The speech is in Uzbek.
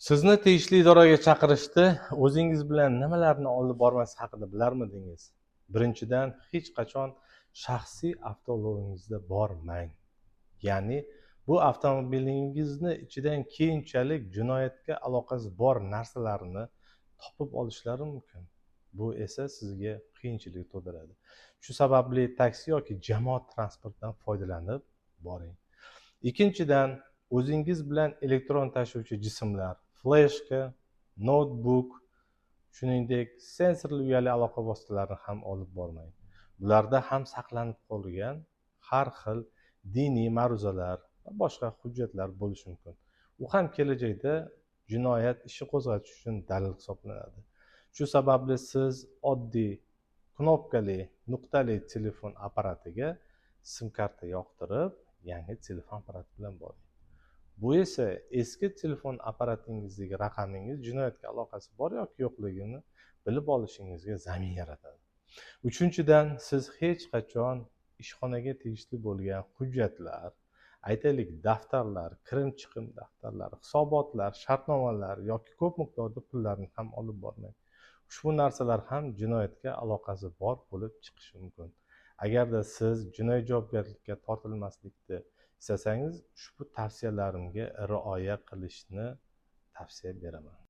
Sizni tegishli idoraga chaqirishdi. O'zingiz bilan nimalarni olib bormaslik haqida bilarmidingiz? Birinchidan, hech qachon shaxsiy avtoulovingizda bormang. Ya'ni bu avtomobilingizni ichidan keyinchalik jinoyatga aloqasi bor narsalarni topib olishlari mumkin. Bu esa sizga qiyinchilik tug'diradi. Shu sababli taksi yoki jamoat transportidan foydalanib boring. Ikkinchidan, o'zingiz bilan elektron tashuvchi jismlar, fleshka, noutbuk, shuningdek, sensorli uyali aloqa vositalarini ham olib bormang. Bularda ham saqlanib qolgan har xil diniy ma'ruzalar va boshqa hujjatlar bo'lishi mumkin. U ham kelajakda jinoyat ishi qo'zg'atish uchun dalil hisoblanadi. Shu sababli siz oddiy knopkali, nuqtali telefon apparatiga sim karta yoqtirib, yangi telefon apparati bilan boring. Bu esa eski telefon apparatingizdagi raqamingiz jinoyatga aloqasi bor yoki yo'qligini bilib olishingizga zamin yaratadi. Uchinchidan, siz hech qachon ishxonaga tegishli bo'lgan hujjatlar, aytaylik, daftarlar, kirim chiqim daftarlari, hisobotlar, shartnomalar yoki ko'p miqdorda pullarni ham olib bormang. Ushbu narsalar ham jinoyatga aloqasi bor bo'lib chiqishi mumkin. Agarda siz jinoiy javobgarlikka tortilmaslikni istasangiz, ushbu tavsiyalarimga rioya qilishni tavsiya beraman.